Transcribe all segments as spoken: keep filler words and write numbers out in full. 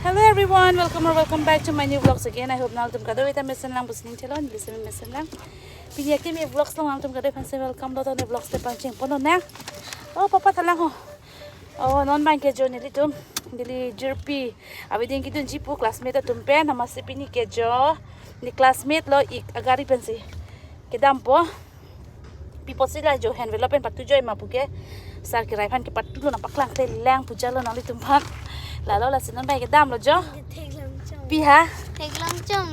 Hello everyone, welcome or welcome back to my new vlogs again. I hope nanglitum kadokave ta mesen lang pusi ning chelon, listen mesen lang. Pini akimi vlogs along nanglitum kadokave aphansi welcome lo, to ne vlogs te pangcheng pon nang. Oh, papa thalang ho. Oh, non abang ke jo nelitum, neli jirpi awedding kedunji pu classmate atum pen, amatsi pini ke jo ne classmate lo, ik agari pensi kedampo. Pi apotsi la jo envelope pen patu joi ma puke, sar kerai aphan kepatu lo, nangpaklang te lang pu jalo nanglitum aphan. Lalo lasi non abang kedam lo jo. Theklong chong. Pi ha? Theklong chong.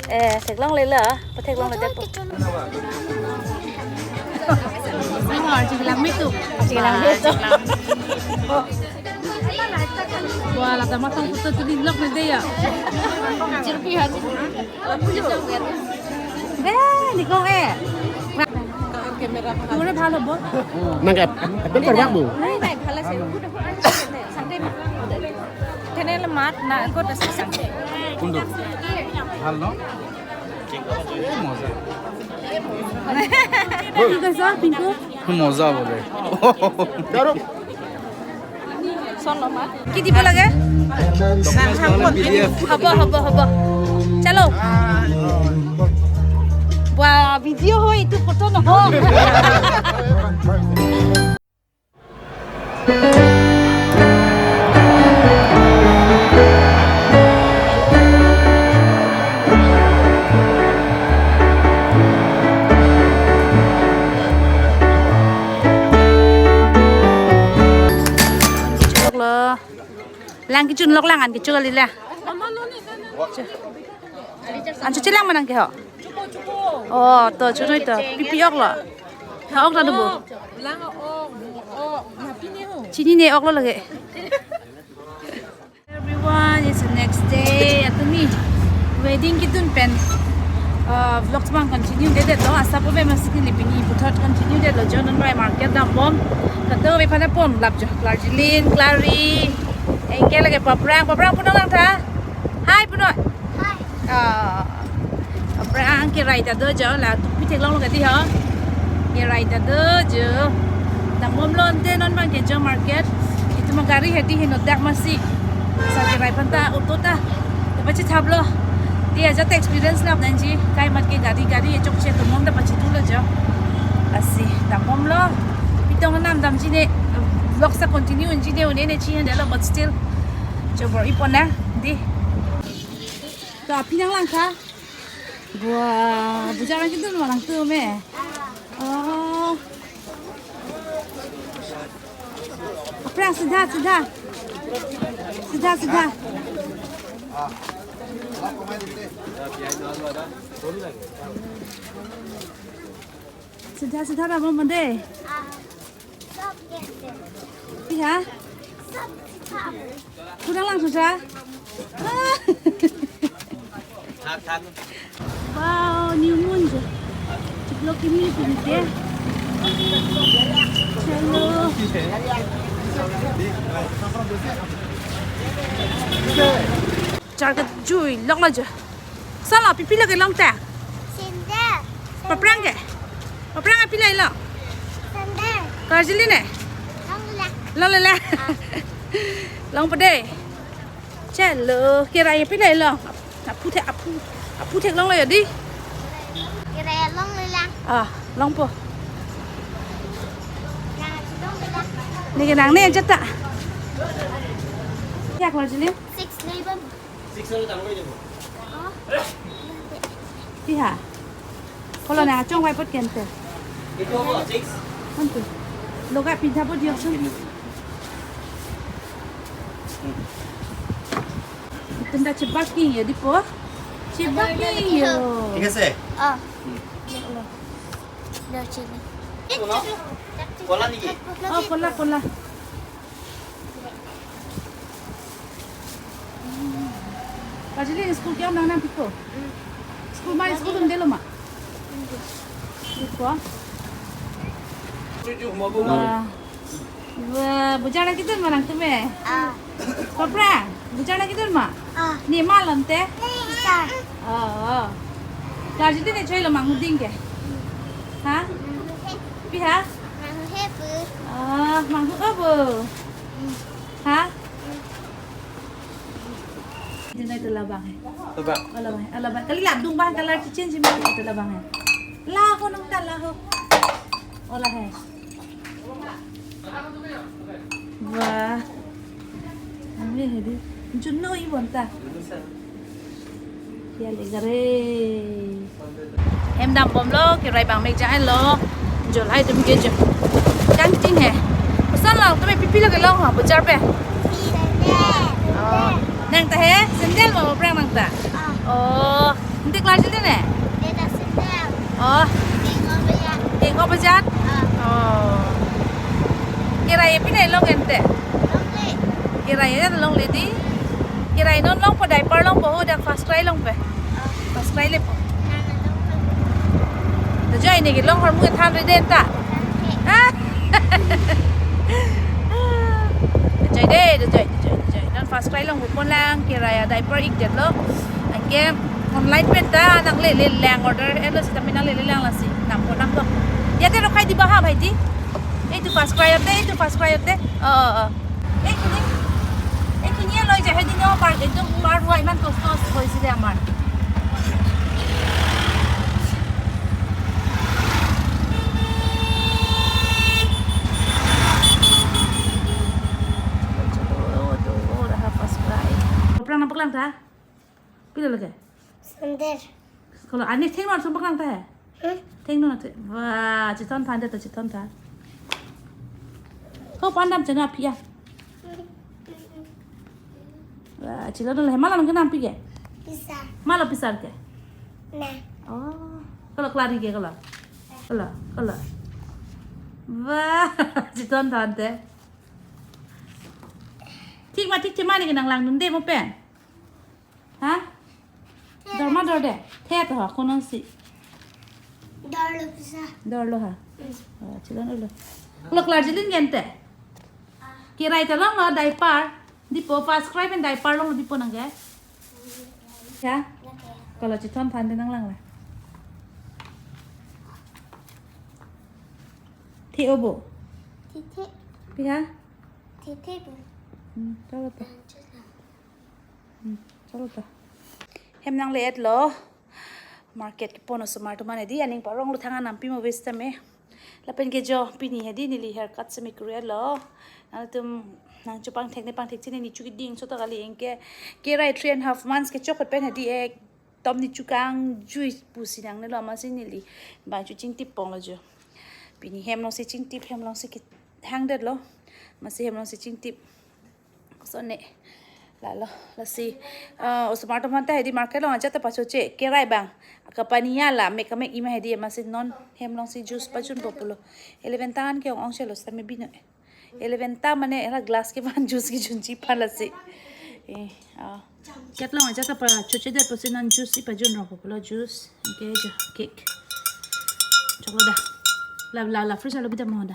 Eh, theklong le la. Patheklong le depo. Nang arju bilang mitu. Arju bilang mitu. Wah, lata matang putu tu di vlog nanti ya. Jirpi ha. Eh, ni kong eh. Kamera. Kamera bhalo bo. Nang ap-, apel parwak bo. Nahi, nahi, bhalo se. Thene le mat na ko ta sa. কোনটো? ভাল ন? এই মজা। কি কৈছ, পিংকু? মজা বোলে। কি দিব লাগে? ডকুমেণ্টছ নহ'লে পি ডি এফ। হ'ব, হ'ব, হ'ব। চলো। ৱাহ, ভিডিঅ' হয়, এইটো ফটো নহয়। Lang kechun lok lang an kecho kali la. An choche lang ma nang ke ho. Oh, to chunoi to. Pipi ok lo. Ha ok ta do bo. Lang ok, ok, na pini ho. Chinine ok lo lake. Everyone, it's the next day. Atumi wedding kedun pen, uh, vlogs abang continue detlo. Asap ave amatsi neli pini puthot continue detlo. Jo non abang market dambom. Kadokave aphan apom lap jo. Klarjilin, Klari. Anke lake Paprang. Paprang punoi lang tha. Hi punoi. Hi. Ah, Paprang kerai ta do jo, la tu pi theklong lo kadi ho. Kerai ta do jo. Dambom lo ante non abang ke jo market. Itum agari hedi hin odak amatsi. Sar kerai aphan ta auto ta. Ta pachethap lo. Dia ajat experience lap nangji. Kai mat ke gari gari chokche atum ta pachethap lo jo. Lasi dambom lo. Pitong nam damji ne. Vlog sa continue unji ne, une ne chi hen lo, but still. Jo bor-i pon na. Di. To aphi nang lang tha. Wah, bujang kedun ma nangtum eh. Oh. Apra, sidha, sidha. Sidha, sidha. Sidha, sidha ra bo mande. Pi ha? Kurang langsung sa? Wow, new moon je. Chiklo kimi pini ke. Chalo. Char kejui lok lo je. Sala, pi pi lake long ta? Sandal. Paprang ke? Paprang api lai long? Sandal. Klarjilin ne? Long le la. Long le la. Ah. Longpo de. Chalo, kerai api lai long? Aphu thek, aphu, aphu theklong lo ya di. Kerai long le la. Ah, longpo. Nang achi long le la. Ne kenangne jata. Ya, Klarjilin? Six neighbor. Pi ha? Kolo na chong vai pot kente. Antu. Loga pintha pot dioksun. Itum ta chebak king ya dipo. Chebak king yo. ঠিক আছে? Ah. Lo chini. কোলা নেকি? Oh, kola, kola. Klarjilin school ke-ong nang nangpiko? School ma, school un detlo ma? Diko. Wah. Wah, bujang kedun ma nangtum eh? Ah. Paprang, bujang kedun ma? Ah. Ne ma lo ante? Isa. Oh, oh. Klarjilin ne choi lo manghu ding ke? Ha? Pi ha? Manghu he pu. Ah, manghu abo. Ha? Ito labang he. Labang. Oh, labang he. Oh, labang. Kali ladung bang color change mo. Ito labang he. Laho nang ta laho. Oh, la he. Wah. Ang he di. Juno i bonta. Ya le gare. Hem dambomlo, kirai bang mek jai lo. Jolai dum ke jo. Kangting he. Koson lo, tumi pipi lo kelong ha, bojar pen. Oh. Nang ta he, sandal mo prang nang ta. Oh. Hindi klase din eh. Oh. Tingko bojar. Oh. Kirai pine long ente. Kirai ya long le di. Kirai non longpo, diaper longpo, ho dak first cry longpo. First cry lepo. Dojoi ne kelong hormu than ri den ta. Ah. Dojoi de, dojoi, dojoi, dojoi. Non first cry longpo pon lang, kirai ya diaper ik det lo. Anke online pen ta nang lele lang order, eh, lo sita mi nang lele lang lasi. Nang pon nang lo. Ya te rokhai di baha bhai di. Itu first cry te, itu first cry te. Oh, oh, oh. Ekhini, ekhini loi jahe di no, par, ekdom par hua iman tostos hoisi de amar. Prang nang paklang ta? Pilo lage? Sandal. Kalau ani thengno sum paklang ta he? Hmm? Thengno na the. Wah, chithon than de to, chithon than. Ko pandam chena pia. Wah, chilo na le mala nang kenam pi ke? Pisa. Mala pisar ke? Na. Oh, kalau klari ke kalau. Kalau, kalau. Wah, chithon than de. Thik ma thik thik ma ne ke nang langdun de mo pen. Ha? Dor ma dor de. The to ha, konang si. Dor lo pisa. Dor lo ha. Hmm. Oh, chilon ulo. Lo klar jilin gente. Kirai ta longlo diaper. Dipo first cry pen diaper longlo dipo nang ke. Ya? Kalau chithon than de nang lang la. The obo. Tithe. Piha? Tithe bu. Hmm, chalo ta. Hmm, chalo ta. Hem nang le-et lo. Market kepon osomar atum an hedi, aning parong lo thang anam pi mo ves tame. Lapen ke jo pini hedi neli haircut semi kuri lo. Nangtum nang chupang thek ne pang thek chini ni chuki ding so ta kali, anke kirai three and half months kechokot pen hedi ekdom ni chukang jui pusi nang ne lo, amatsi neli bang chu chingtip pong lo jo. Pini hem long si chingtip, hem long si kehang det lo. Amatsi hem long si chingtip. Koson ne. Lalo, lasi, ah, osomar atum an ta hedi market long ajat ta pachoche, kirai bang. Kapani ya la, mek kamek ima hedi, amatsi non hem long si juice pajunpo pulo. Eleven ta an ke ong ong chelo, sita me bino. Eleven ta mane era glass kevan juice kejunji aphan lasi. Eh, ah. Ket long ajat ta pachoche det pusi non juice i pajun rongpo pulo, juice. Anke jo, cake. Choklo da. La, la, la, fridge lo bida mo da.